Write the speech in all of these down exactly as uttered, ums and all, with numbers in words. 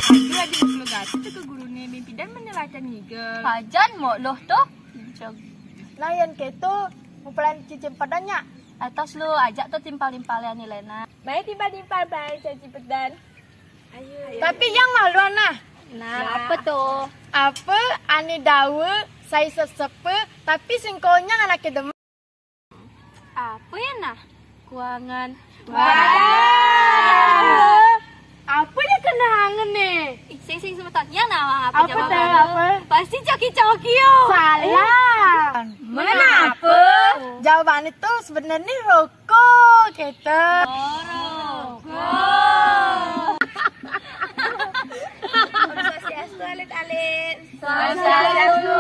Aduh, adi mupul gati tu ka gurune, mimpidan mene lacan ngigel. Pajan mok loh tu. Nah, yan keto, mupulan cicim pedan nya. Atas lu, ajak tu timpal-timpal ya ni Lena. Baik timpal-timpal, baik cicim pedan. Ayo. Tapi yang malu nah. Nah, apa tu? Apa ane dawa, sai sesepe, tapi sing konyang anake demen. Apa ya nah? Kuangan. Wah. Apa dia kena angen ni? Ih, sing, sing semeton. Ya nah, apa, apa jawab tu, kamu? Apa? Pasti coki-coki yo. Salah. Mana apa? Jawaban itu sebenarnya rokok, gitu. Oh, rokok. Om Swastiastu, alit-alit. Swastiastu.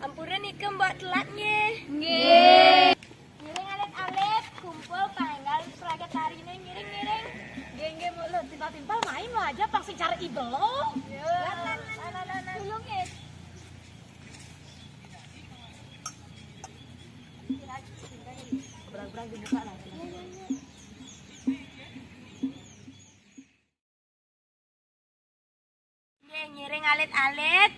Ampura nika mbok telat nggih. Nggih. Ngiring alit-alit, kumpul pangénggal pragat tarine, ngiring-ngiring. Nggih, nggih, Bu. Lho, timpal-timpal main lho aja, pang sing cara ibelo. Iya. Lan, lan, lan, lan, lan. Tulung, eh. Berang-berang dibuka lah. Iya, iya, iya. Nggih, ngiring alit-alit.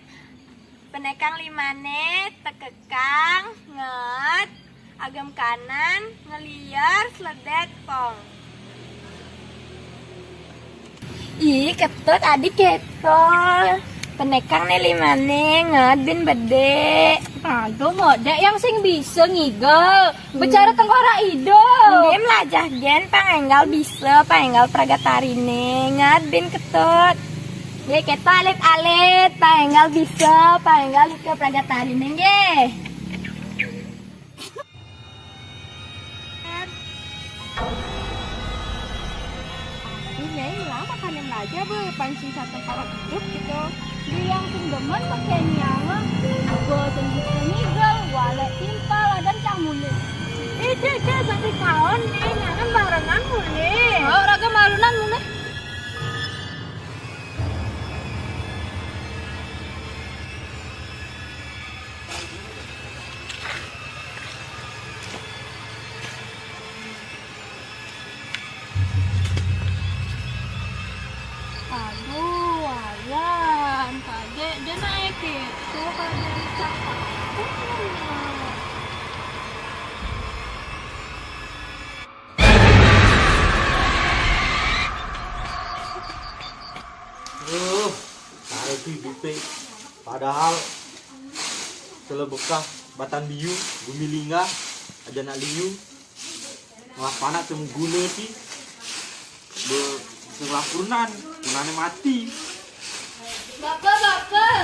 Penekang limane, tekekang, nget, agem kanan, ngelier, sledet, pong. Ih, ketut adi keto. Penekang ne limane, nget bin bede. Aduh, modek yang sing bisa ngigel. Bicara tengkorak idup. Nggih, melajah gen, pangénggal bisa, pangénggal pragat tarine. Ngat bin ketut. Nggih, keto alit-alit, pangénggal bisa, pangénggal nika pragat tarine, nggih. Ini Nyai lama kan yang belajar, be, pancing satu para hidup gitu. Dia yang sing demen pakai nyama, bosen bisa ngigel, walek timpal, adan cah mule. Ide, ide, satu kawan nih, nyangan barengan mule. Oh, raga malunan mule. Aduh, ayan, kagek dia naik itu, kagek cakap. Duh, kare tu idupe. Padahal sele bekah batan biu, bumi lingga, aja nak liu. Malah panak temu guna ti. Be, sing lampurnan, gunane mati. Bapak, bapak.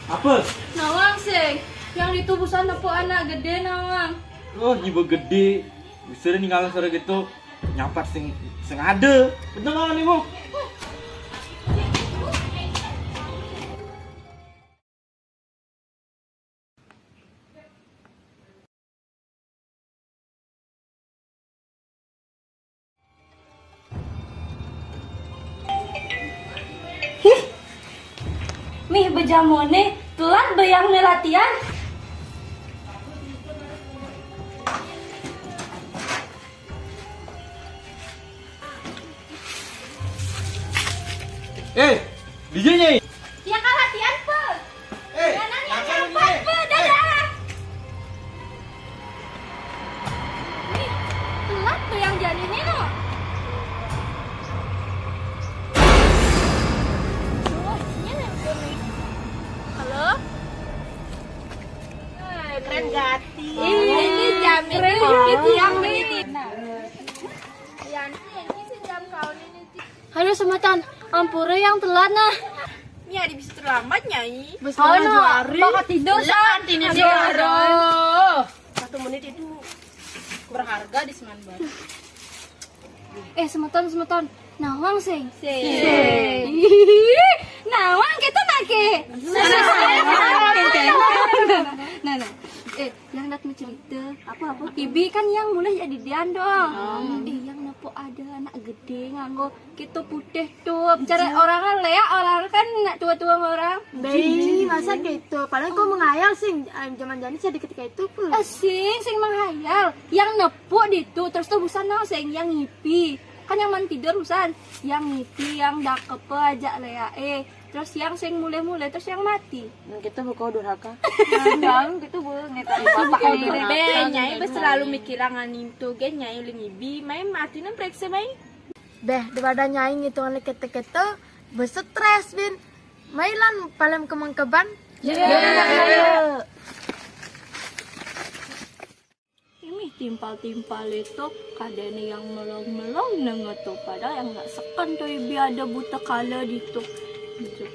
Apa? Nawang sing, yang itu busan nepuk anak gede nawang. Oh, jiwa gede. Bisa ninggalin sore gitu. Nyampat sing, sing ada. Bener kan, Ibu? Hih, mih bejamone telat bayang ne latihan. Eh, D J-nya. Ya, Kak, latihan, Pe. Eh, jangan yang latihan, empat, Pe. Dadah. Nih, telat tuh yang janinya, no. Duh, isinya nempel nih. Halo? Keren gati. Ini jam ini, ini jam ini. Nah. Yanti, ini sejam kau ini. Halo, semeton. Ampura yang telat, nah. Ini ada bisa terlambat, Nyai. Halo, bakal tidur, Sa. Aduh. Satu menit itu berharga di seman baru. Eh, semeton, semeton. Nawang sing. Sing. Nawang kita nake. Nah, nah. Eh, Yang dak mau cerita. Apa, apa? Ibi kan yang mulai jadi dian dong. Hmm. Eh, yang nepo ada anak gede nganggo kito putih tuh. Cara orang kan lea, orang kan nak tua-tua orang. Bey, masa gitu? Padahal kau menghayal sih, em, zaman jani saya deket kayak itu pun. Eh, sing, sing menghayal. Yang nepo di itu, terus tuh busan nang sing yang ngipi. Kan yang man tidur busan, yang ngipi, yang dak kepe aja lea. Eh, terus yang sing mulai-mulai, terus yang mati. Nah, kita bakal durhaka. Jangan gitu, Bu. Ngeta bapak ini. Be, nyai be selalu mikiran ngan itu, gen nyai lagi ngibi, main mati nem periksa main. Beh, daripada nyai ngitungan kete-kete, besetres, Bin. Mailan palem kemengkeban. Iya. Ini timpal-timpal itu kadene yang melong-melong nang tu, padahal yang nak seken tu ibi ada buta kala di tu.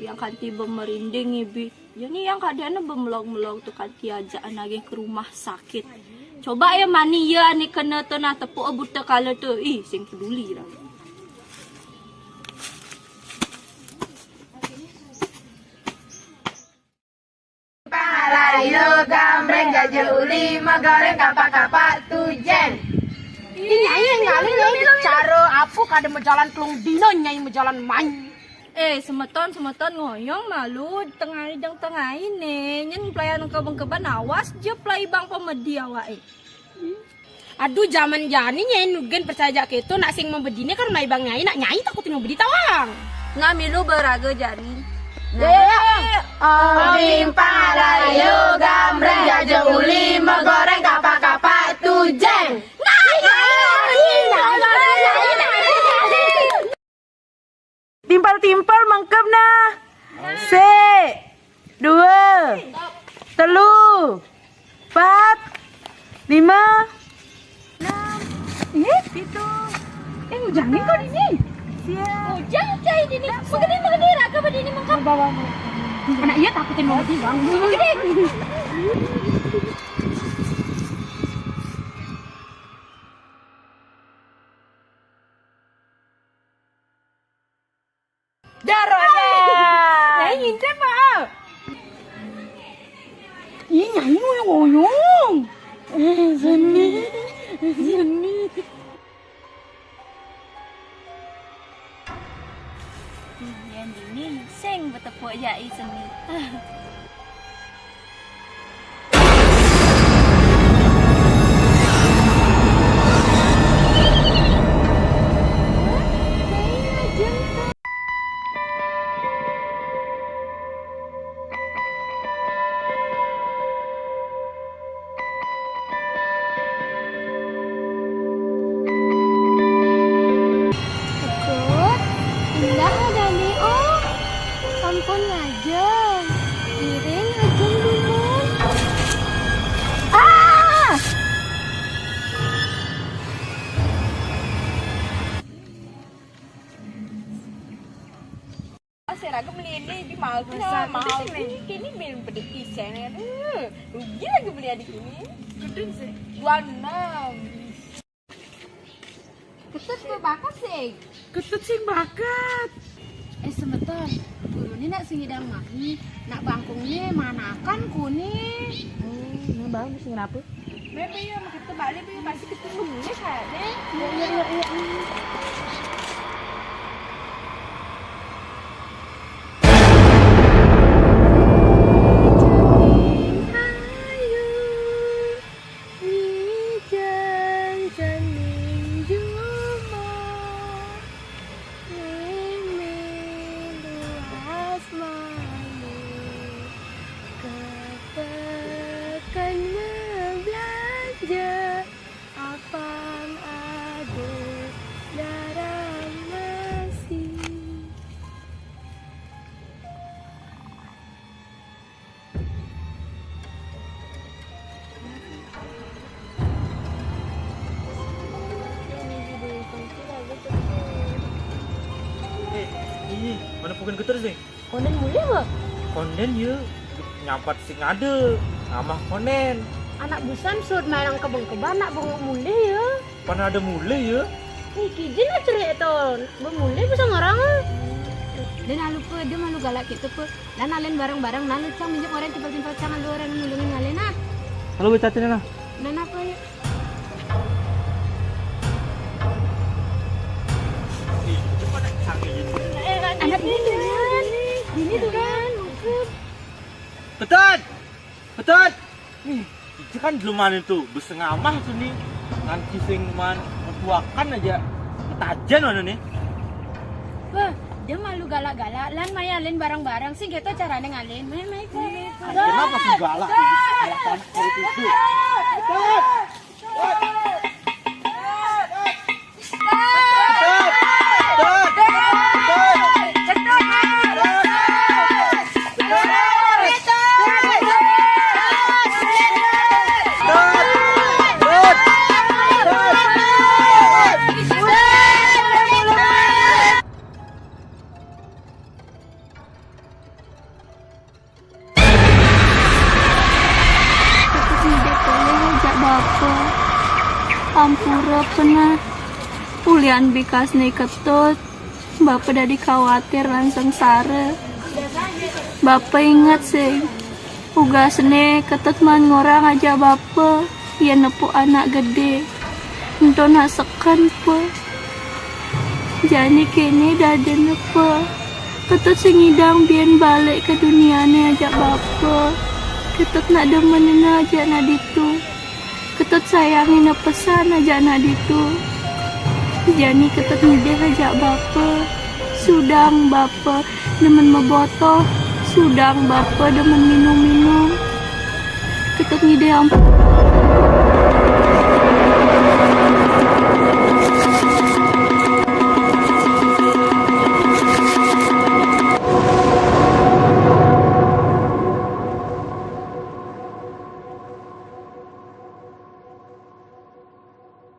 Yang kanti bemerinding ibi. Jadi yang kadene bemelong-melong tu kanti ajaan lagi ke rumah sakit. Coba ya mani ya ane kena tu nah tepuk buta kala tu. Ih, sing peduli lah. Pangalayo gambreng jaja uli magoreng kapak-kapak tujen. Ini ayo yang kali nih. Caro apa kada majalan telung dino nyai majalan main. Eh, semeton, semeton ngoyong malu, tengai deng tengai ne. Nyen pelayan kebang-kebang awas je pelai bang pemedi awak eh. Aduh, zaman jani nyai nugen percaya jak keto, nak sing membedine kan mai bang nyai, nak nyai takutin membedi tawang. Ngamilu beraga jani. Nah, eh, oh, timpang alayo gambreng jaja uli magoreng kapak-kapak tujeng. Nah, nyai, nyai, nyai, nyai, nyai, nyai. Timpal-timpal mengkep nah. Se, dua, telu, empat, lima, enam, eh, pitu. Eh, hujan nih kok ini. Siap. Hujan cai ini. Menggede, menggede, raga pada ini mengkep. Bawa, bawa. Anak iya takutin banget sih, Bang. Menggede. Daro ya. Nyai ngintip, Pak. Ih, nyai ngoyong-ngoyong. Eh, seni. Seni. Yang dini sing betepuk jai seni. Tekut, indah adane, oh. Sampun ngajeng. Iring ngajeng dumun. Ah! Seraga beli ini di mahal tuh, mahal ini, kini beli pedih isen, aduh, rugi lagi beli adik ini. Gedung sih. Dua enam. Ketut kok bakat sih. Ketut sing bakat. Eh, semeton, guru ini nak sing idang mahi, nak bangkung ini manakan kuni. Oh, ini bang sing kenapa? Bebe ya, makin tebalik ya, pasti ketemu ya kayaknya. Iya, iya, iya, iya. Wijang cening jumah, mimih luas mani, ketekan belanja, apang ade darang nasi. Eh, ini mana bukan geter sih? Konden mulih, Bang? Konden ya, nyampat sing ada, amah konden. Anak busan sud main kebang-kebang, nak bengok mulih ya. Mana ada mulih ya? Ih, kijin lah cerik ton. Bemulih bisa ngarang ah. Dan lupa dia malu galak kita pe. Dan alen bareng-bareng, lalu cang minjem orang timpal-timpal cang, lalu orang nulungin ngalen ah. Halo, bacatin lah. Nana apa ya? Anak ini duluan. Ini duluan. Betul. Betul. Nih, itu kan belum mana tuh, besengamah tuh nih. Nanti sing man ketuakan aja. Ketajan mana nih? Wah, dia malu galak-galak. Lan maya lan bareng-bareng sih gitu caranya ngalin. Main main. Kenapa sih galak? Galak banget kayak gitu. Ketut ngidih pelih ajak bapa. Ampura pernah. Ulian bikasne Ketut, bapa dadi khawatir lan sengsara. Bapa inget sing, ugasne Ketut maan ngorang ajak bapa, yen nepuk anak gede. Ento nak seken pe. Jani kene dadi nepe. Ketut sing ngidang biyen balik ke duniane ajak bapa. Ketut nak demenina ajak nak ditu. Ketut sayangina pesan ajak nak ditu. Jani Ketut ngidih ajak bapa. Sudang bapa demen mebotoh, sudang bapa demen minum-minum. Ketut ngidih ampun.